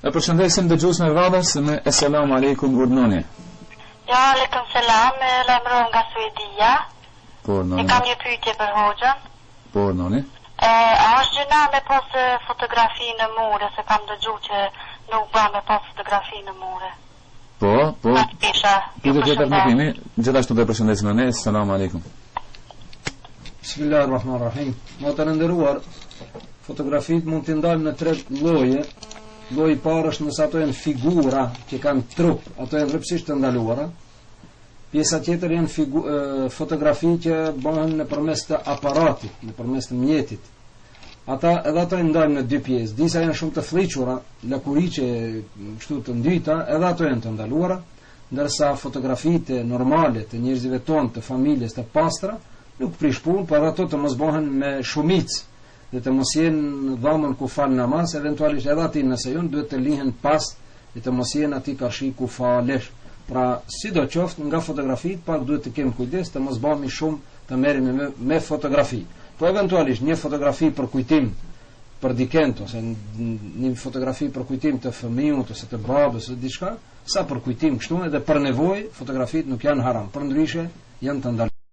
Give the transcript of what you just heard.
E përshëndesim dëgjuesen e radhës me Esselamu Alejkum urdhnoni. Ja, alejkum selam, e lajmërohem nga Suedia. Po, urdhnoni. E kam një pyetje për hoxhën. Po, urdhnoni. E, a është gjynah me pas fotografi në mure, se kam dëgju që nuk bën me pas fotografi në mure. Po, po. Isha, Pyetje tjetër nuk kemi, gjithashtu të përshëndesim ne. Esselamu Alejkum. Bismillahirrahmanirrahim. Motër e nderuar, fotografitë mund t'i ndajmë në tre lloje. Lloji i parë është nëse ato janë figura që kanë trup, ato janë rreptësisht të ndaluara. Pjesa tjetër janë figu, e, fotografi që bëhen nëpërmes të aparatit, nëpërmes të mjetit. Ata edhe ato i ndajmë në dy pjesë. Disa janë shumë të flliqura, lakuriqe, kështu të ndyta, edhe ato janë të ndaluara, ndërsa fotografitë normale të njerëzve tonë, të familjes, të pastra, nuk prish punë, por ato të mos bëhen me shumicë dhe të mos jenë në dhomën ku fal namaz, eventualisht edhe aty nëse janë duhet të lihen pas dhe të mos jenë aty karshi ku falesh. Pra, sido qoftë, nga fotografitë pak duhet të kemi kujdes të mos bëhemi shumë të merremi me, me fotografi. Po eventualisht një fotografi për kujtim për dikend ose një fotografi për kujtim të fëmijës ose të babës ose diçka, sa për kujtim kështu edhe për nevojë fotografitë nuk janë haram, përndryshe janë të ndaluara.